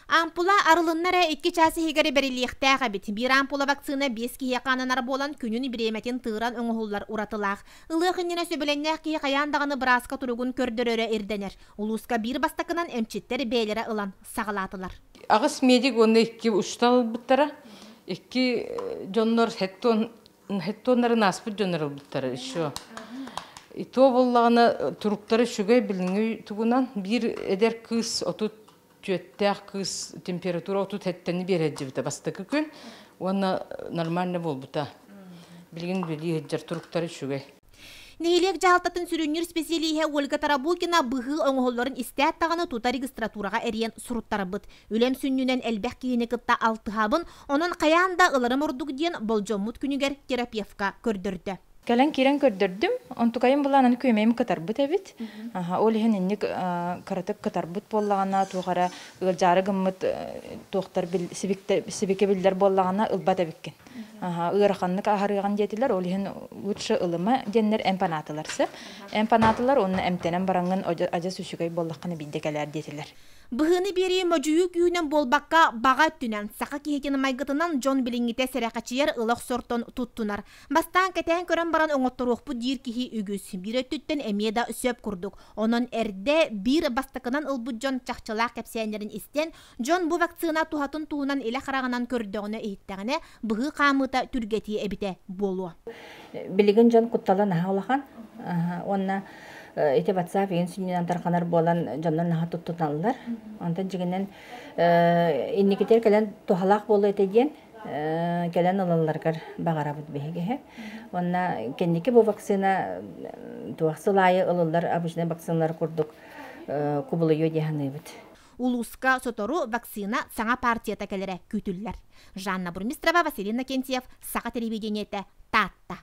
Ампула арылынна эрэ 2 чаас иһигэр бэриллиэхтээх эбит. Биир ампула вакцина 5 киһиэхэ ананар буолан, күнүн бириэмэтин тыыран оҥоһуллар уратылаах. Ылыах иннинэ сөбүлэҥнээх киһи хайаан даҕаны бырааска туругун көрдөрөрө ирдэнэр. Улууска биир бастакынан эмчиттэр бэйэлэрэ ылан саҕалаатылар. Аҕыс медик уонна икки учуутал ылбыттара. Икки дьоннор хеттоннарын ааспыт дьоннор ылбыттара еще. И то буоллаҕына туруктара үчүгэй билиҥҥи тугунан биир эдэр кыыс 34-тээх кыыс температура 37-ни биэрэлдьибитэ бастакы күн уонна нормально буолбута. Билигин билии сылдьар туруктара үчүгэй. Нэһилиэк дьаһалтатын сүрүннүүр специалииһэ Ольга Тарабукина быһыы оҥоһулларын истээт даҕаны тута регистратураҕа эрийэн суруттарбыт. Үлэм сүнньүнэн элбэх киһини кытта алтыһабын, онон хайаан да ыларым ордук диэн болдьоммут күнүгэр терапевка көрдөрдө. Кэлэн киирэн көрдөрдүм. Онтукайым булаан аны күөмэйим кытарбыт эбит. Ол иһин инник кыратык кытарбыт буоллаҕына, туох эрэ ыалдьаары гыммыт туохтар сибикэ биллэр буоллаҕына ылбат эбиккин. Ыараханнык аһарыаҕын диэтилэр, ол иһин лучше ылыма диэннэр эмп анаатылар сөп. Эмп анаатылар уонна эмтэнэн бараҥҥын адьас үчүгэй буоллаххына биирдэ кэлээр диэтилэр. Быһыыны биэрии модьуйуу күүһүнэн буолбакка, баҕа өттүнэн, саха киһитин майгытынан дьон билиҥҥитэ сэрэхэчийэр ыла охсортон туттунар. Бастаан кэтээн көрөн баран оҥотторуохпут диир киһи үгүс. Биир өттүттэн эмиэ да сөп курдук. Онон эрдэ биир бастакынан ылбыт дьон чахчылаах кэпсээннэрин истэн, дьон бу вакцина туһатын туһунан илэ хараҕынан көрдөҕүнэ-иһиттэҕинэ, быһыы хаамыыта түргэтиэ эбитэ буолуо. Билигин дьон куттала наһаа улахан. Уонна ити WhatsApp ийин сүнньүнэн тарҕанар буолан дьоннор наһаа туттуналлар. Онтон дьиҥинэн инникитигэр кэлэн туһалаах буолуо этэ диэн кэлэн ылалларыгар баҕарабыт биһиги. Уонна кэнники бу вакцина туох сыл аайы ылыллар обычнай вакциналар курдук кубулуйуо дии саныыбыт. Улууска сотору вакцина саҥа партията кэлэрэ күүтүллэр. Жанна Бурмистрова, Василий Иннокентьев, Саха телевидениетэ, Таатта.